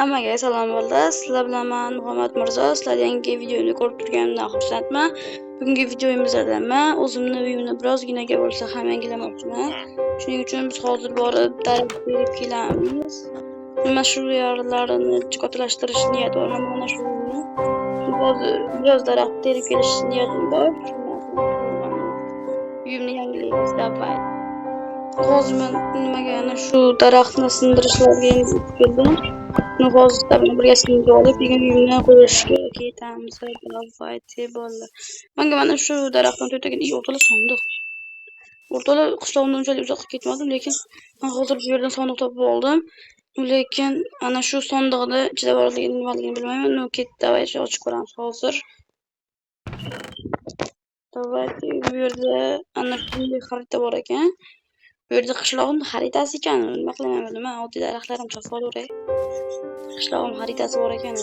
Hammaga salom bo'ldi. Sizlar bilan men Muhammad Mirzo. Sizlar yangi videomni ko'rib turganimdan xursandman. Bugungi videomizda men o'zimni uyimni birozginaga bo'lsa ham yangilamoqchiman. Shuning uchun biz hozir borib daraxt terib kelamiz. Mana shu yerlarini kattashtirish niyati bor. Mana shu uyni. Hozir biroz daraxt terib kelish niyatim bor. Uyimni yangilaymiz, давай. Hozir men nimaga yana shu daraxtni sindirishlarga endi keldim. Buni hozir sizlar bilan birga sindirib olib, keyin uyimni qo'yishga ketamiz. Давайте bolalar. Menga mana shu daraxtdan to'rttagina o'rtoqlar sandiq. O'rtoqlar qishlog'imdan unchalik uzoqqa ketmadim, lekin men hozir bu yerdan sandiq topib oldim. Lekin ana shu sandiqni ichida borligini nimaligini bilmayman. Ну, ketdi, давайте ochib ko'ramiz hozir. Давайте bu yerda ana shunday xarita bor ekan. Bu yerda qishlog'im xaritasi ekan. Nima qilaman bilmayman. Oddiy daraxtlarim chopib olaveray. Qishlog'im xaritasi bor ekan.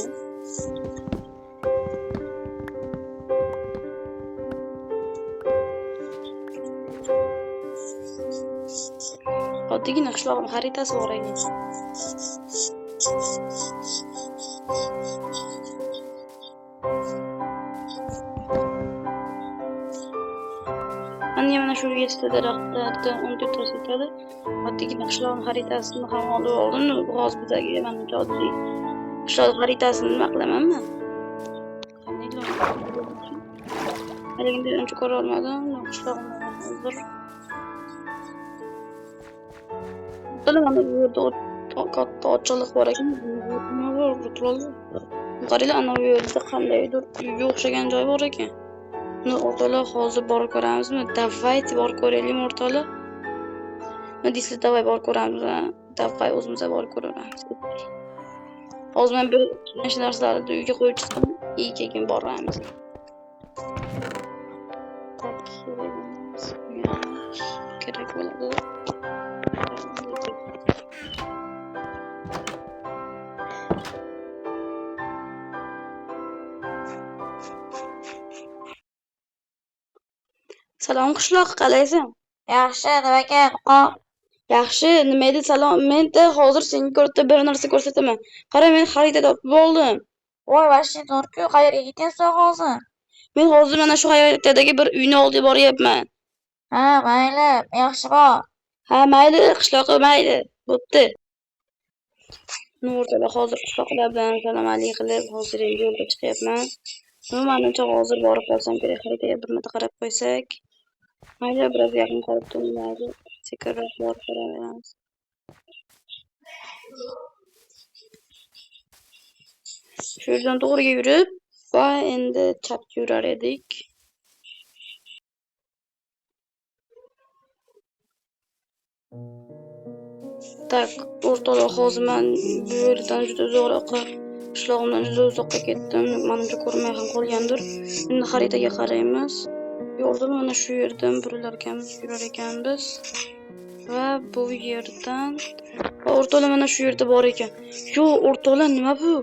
Oddiygina qishlog'im xaritasi bor ekan. Mana shu yettita daraxtlardan 14 tasi yetadi. Oddiygina qishlog'im xaritasini ham olib oldim. Hozir bizlarga manimcha oddiy qishloq xaritasini nima qilaman men? Haligini uncha ko'ra olmadim. Qishlog'imni hozir. Mana bu yerda katta ochiqlik bor ekan. Nima bor? Qaranglar, ana bu yerda qandaydir uyga o'xshagan joy bor ekan. Uni o'rtoqlar hozir borib ko'ramizmi? Давайте borib ko'raylik o'rtoqlar. Nima deysizlar? Давай borib ko'ramiz. Давай o'zimiz borib ko'ramiz. Hozir men bir necha narsalarni uyga qo'yib chiqdim, keyin boramiz. Tak, kerak bo'ladi. Salom qishloq, qalaysan? Yaxshi, nima gap? Yaxshi, nima edi salom? Men-da hozir senga ko'rib bir narsa ko'rsataman. Qara, men xarita topib oldim. Voy, vashti zo'r-ku, qayerga ketyapsan hozir? Men hozir mana shu xaritadagi bir uyni oldiga boryapman. Ha, mayli, yaxshi bor. Ha, mayli, qishloqqa mayli. Bo'pti. O'rtoqlar, hozir qishloqlar bilan salom alik qilib, hozir endi yo'lga chiqyapman. Manimcha hozir borib qolsam kerak, xaritaga bir marta qarab qo'ysak. Mayli, biroz yaqin qolibdi, mayli. Sekinroq borib ko'raveramiz. Shu yerdan to'g'riga yurib va endi chapga yurar edik. Tak, o'rtoqlar, hozir men bu yerdan juda uzoqroqqa, qishlog'imdan juda uzoqqa ketdim. Manimcha ko'rmay ham qolgandir. Endi xaritaga qaraymiz. Yo'lda mana shu yerdan burilar ekanmiz, yurar ekanmiz. Va bu yerdan o'rtoqlar mana shu yerda bor ekan. Yo'q, o'rtoqlar, nima bu?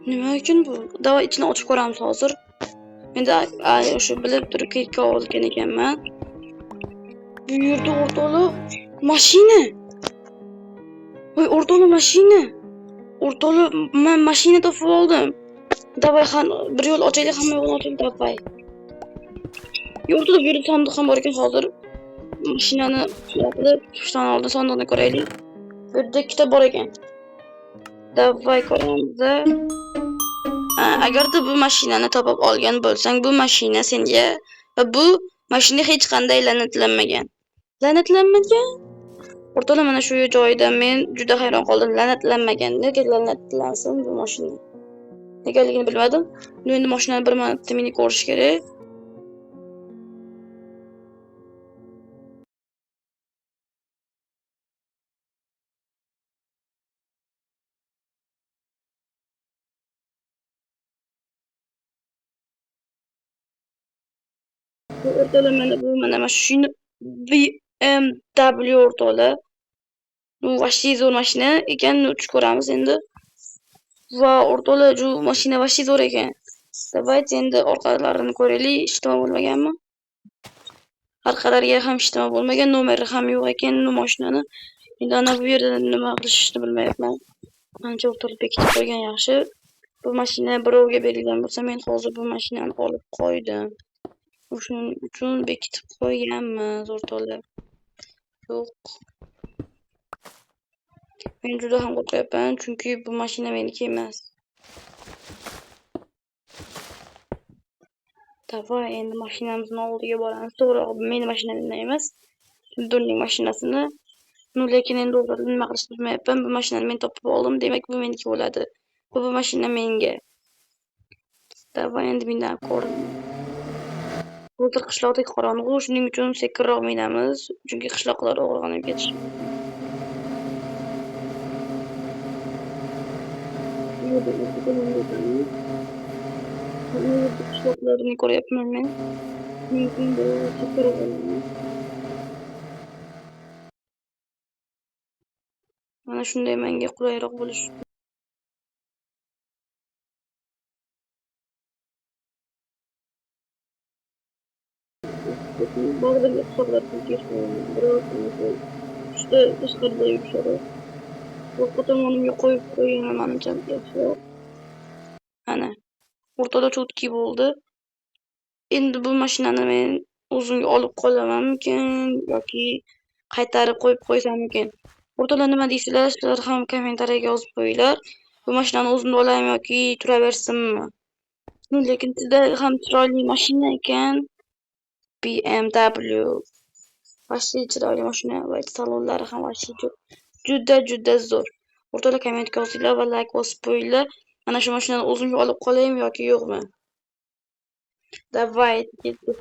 Nima ekan bu? Davay ichini ochib ko'ramiz hozir. Endi o'sha bilib turib ketga olgan ekanman. Bu yerda o'rtoqlar mashina. Voy, o'rtoqlar mashina. O'rtoqlar, men mashina topib oldim. Davay, bir yo'l ochaylik, hamma yo'lni ochaylik, davay. O'rtoqlar, bu yerda sandiq ham bor ekan hozir. Mashinani qilib, tushdan oldin sandiqni ko'raylik. Bu yerda kitob bor ekan. Davay ko'ramiz. Agarda bu mashinani topib olgan bo'lsang, bu mashina senga va bu mashina hech qanday la'natlanmagan. La'natlanmagan? O'rtoqlar, mana shu joyda men juda hayron qoldim. La'natlanmagan. Nega la'natlansin bu mashina? Negaligini bilmadim. Endi mashinani bir marta meni ko'rish kerak. O'rtoqlar, mana bu mana shuni BMW o'rtoqlar. Bu vashti zo'r mashina ekan, uch ko'ramiz endi. Va o'rtoqlar, bu mashina vashti zo'r ekan. Давайте endi orqalarini ko'raylik, ijtimo bo'lmaganmi? Orqalariga ham ijtimo bo'lmagan, nomeri ham yo'q ekan bu mashinani. Endi ana bu yerda nima qilishni bilmayapman. Manimcha, o'rtoqlar, bekitib qo'ygan yaxshi. Bu mashina birovga berilgan bo'lsa, men hozir bu mashinani olib qo'ydim. Shuning uchun bekitib qo'yganmiz, o'rtoqlar. Yo'q. Men juda ham qo'rqyapman, chunki bu mashina meniki emas. Davay, endi mashinamizni oldiga boramiz. To'g'rirog'i, bu meni mashinamdan emas, Kimdirning mashinasini. Ну, lekin endi o'rtoqlar, nima qilishni bilmayapman. Bu mashinani men topib oldim, demak bu meniki bo'ladi. Va bu mashina menga. Davay, endi mendan ko'rin. Hozir qishloqdek qorong'u, shuning uchun sekinroq minamiz, chunki qishloqlar o'g'irlanib ketishi mumkin. Bu yerda o'rta tomonga o'tamiz. Bu yerda qishloqlarni ko'ryapman men. Shuning uchun bu sekinroq olamiz. Mana shunday menga qulayroq bo'lishi. Baribir qishloqlar biroq juda tashqarida yurishadi. Orqa tomonimga qo'yib qo'yganim manimcha yaxshiroq. Ana, o'rtada cho'tki bo'ldi. Endi bu mashinani men o'zimga olib qolamanmikin yoki qaytarib qo'yib qo'ysammikin? O'rtoqlar, nima deysizlar? Sizlar ham kommentariyaga yozib qo'yinglar. Bu mashinani o'zimda olaymi yoki turaversinmi? Lekin juda ham chiroyli mashina ekan. BMW. Вообще chiroyli mashina va salonlari ham вообще juda zo'r. O'rtoqlar, kommentga yozinglar va like bosib qo'yinglar. Mana shu mashinani o'zimga olib qolaymi yoki yo'qmi? Давай, ketdik.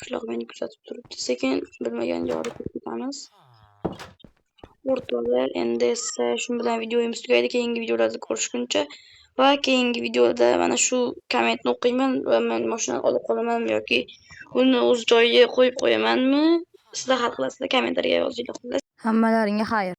Qishloq meni kuzatib turibdi. Sekin bilmagan joyga ketamiz. O'rtoqlar, endi esa shu bilan videomiz tugaydi. Keyingi videolarda ko'rishguncha va keyingi videoda mana shu kommentni o'qiyman va men mashinani olib qolamanmi yoki uni o'z joyiga qo'yib qo'yamanmi? Sizlar hal qilasizlar, kommentariyaga yozinglar. Hammalaringga xayr.